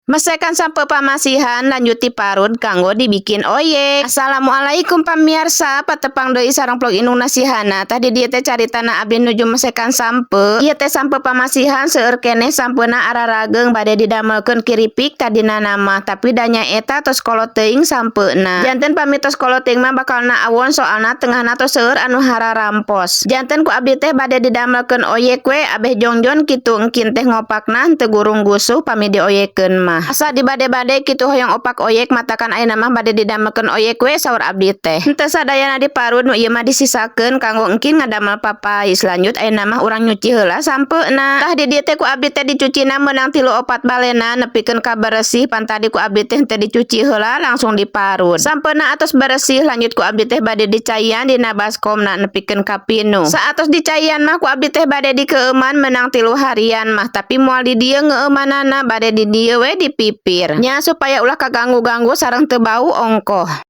Mesekan sampeu pamasihan lanjut diparut kanggo dibikin oyek. Assalamualaikum pamiarsa, patepang deui sareng vlog Indung Nasihana. Tadi dieu teh caritana abdi nuju mesekan sampeu. Ieu teh sampeu pamasihan, seueur keneh sampeuna ararageung, bade didamelkeun kiripik tadina mah, tapi da nyaeta tos kolot teuing sampeuna. Janten pami tos kolot teuing mah bakalna awon, soalna tengahna tos seueur anu hararampos. Janten ku abdi teh bade didamelkeun oyek we, abeh jongjon kitu, engkin teh ngopakna teu gurung gusuh pami dioyekeun mah. Asa dibade-bade kitu hoyong opak oyek, matakan ayeuna mah bade didamelkeun oyek we, saur abdi teh. Henteu sadayana diparut, nu ieu mah disisakeun kanggo engkin ngadamel papais. Lanjut, ayeuna mah urang nyuci heula sampeuna. Tah, di dieu teh ku abdi teh dicucina meunang tilu opat balena nepikeun ka beresih, pan tadi ku abdi teh henteu dicuci heula, langsung diparut. Sampeuna atos beresih, lanjut ku abdi teh bade dicaian dina baskomna nepikeun ka pinuh. Saatos dicaian mah ku abdi teh bade dikeueuman meunang 3 harian mah, tapi moal di dieu ngeueumanana, bade di dieu we dipipir. Nya, supaya ulah kaganggu-ganggu sareng teu bau ongkoh.